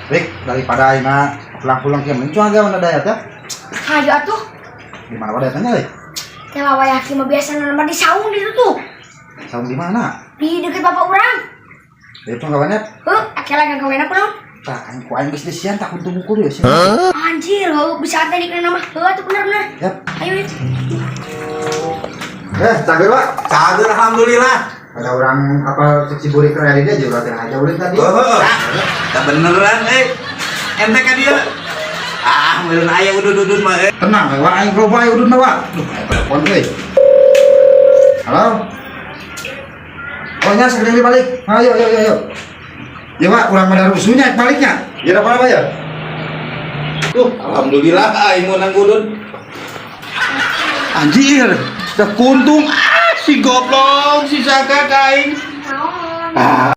Rik, daripada ayeuna pulang-pulang kieu mending cuaga mana dayat ya. Hayu atuh. Di mana dayatnya, Rik? Kela wayah kieu mah biasana mah di saung di situ tuh. Saung di mana? Di deket bapak urang. Itu kawannya. Heuh, kela gagawean aku naon? Tah, aing ku aing geus disian tak untung mukul ya sih. Anjir, heuh, bisa tadi kena mah. Heuh atuh bener-bener. Yap. Ayo, yuk. Eh, cageur, Pak. Cageur, alhamdulillah. Ada orang apa cek si burik raya dia juga latihan aja ulin tadi. Oh, tak beneran eh. Ente ka dia. Ah, meureun aya udud-udud mah eh. Tenang, Wak, aing loba aya udud mah, Wak. Duh, aya telepon euy. Halo. Oh, nya segera balik. Ayo, ayo, ayo, ayo. Ya, Pak, urang mah rusuhnya baliknya. Ya apa apa ya? Tuh, alhamdulillah aing meunang udud. Anjir, dah kuntung ah si goblok si Saka ka aing. Naon? Ah.